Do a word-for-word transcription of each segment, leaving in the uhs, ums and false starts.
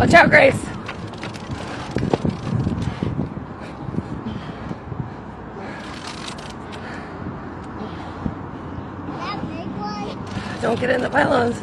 Watch out, Grace. Don't get in the pylons.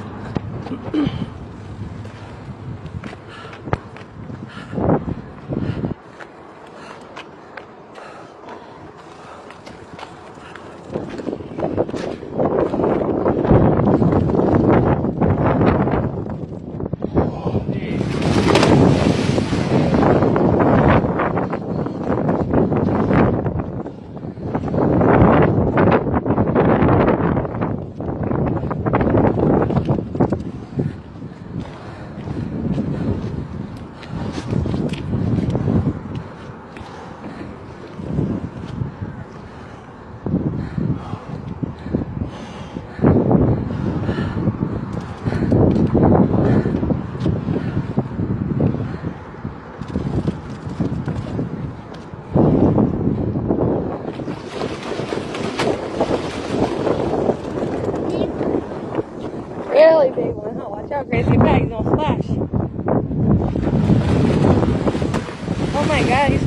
Really big one, huh? Watch out, Gracie. Bags don't splash. Oh my God, he's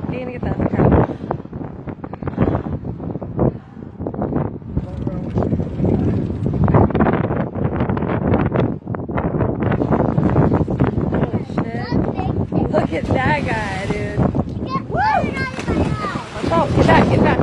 Tingin kita tekan. Oh, shit. Look at that guy, dude. Woo! Let's go, get back, get back.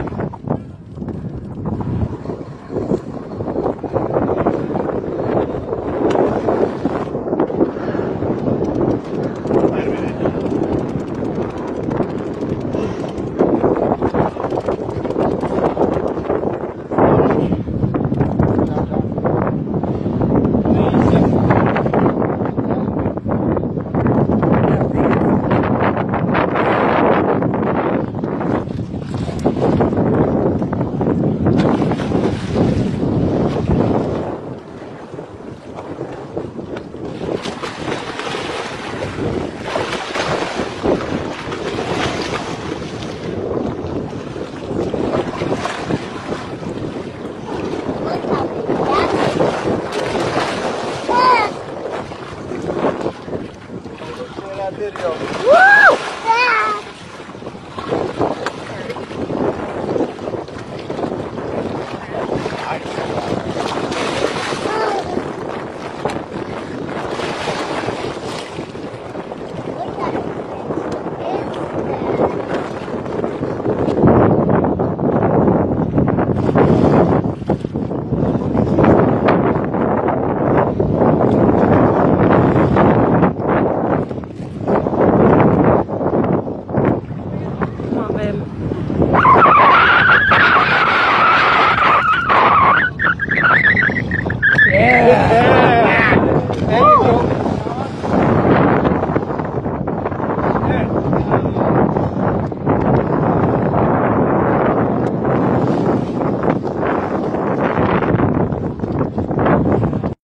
Woo!